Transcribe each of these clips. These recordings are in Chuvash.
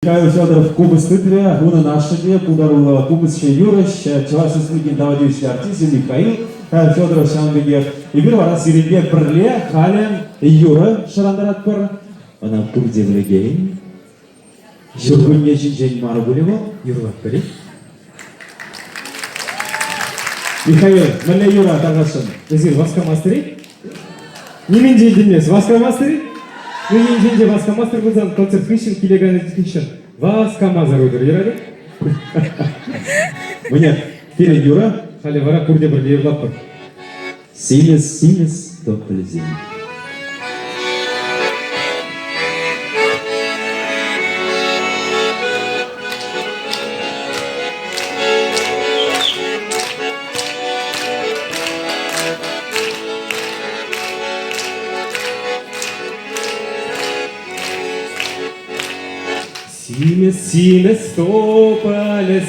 Михаил Федоров купӑс тытрӗ, унӑн ашшӗ те пултаруллӑ купӑсҫӑ юрӑҫ, Чӑваш Республикин тава тивӗҫлӗ артисчӗ Михаил Федоров ҫавӑн пекех. Эпир вара сирӗнпе пӗрле халӗ юрӑ шӑрантаратпӑр. Ӑна пурте пӗлекен. Ҫуркунне ҫинчен мар пулӗ вӑл. Юрлатпӑр-и? Михаил, мӗнле юрӑ тархасшӑн? Эсир васкамастӑр-и? Нимӗн те илтӗнмест. Васкамастӑр-и? Ну, енчен те васкамастӑр пулсан концерт хыҫҫӑн киле кайнӑ хыҫҫӑн васкамасӑр утӑр, юрать-и? Мӗне, пирӗн юрӑ? Халӗ вара пурте пӗрле юрлатпӑр. Симӗс, симӗс тополӗсем. Симӗс-симӗс тополӗсем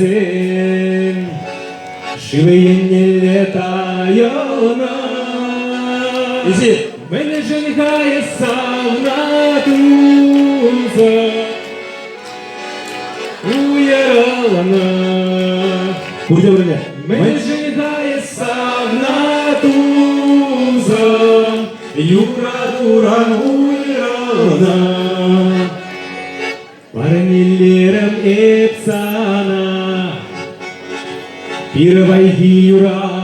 шыв еннелле тайӑлнӑ. Мӗншӗн-ха эс савна тусӑм уйрӑлнӑ? Пурте пӗрле. Мӗншӗн-ха эс савна тусӑм юратуран уйрӑлнӑ? Парнелерӗм эп сана пирвайхи юратӑва.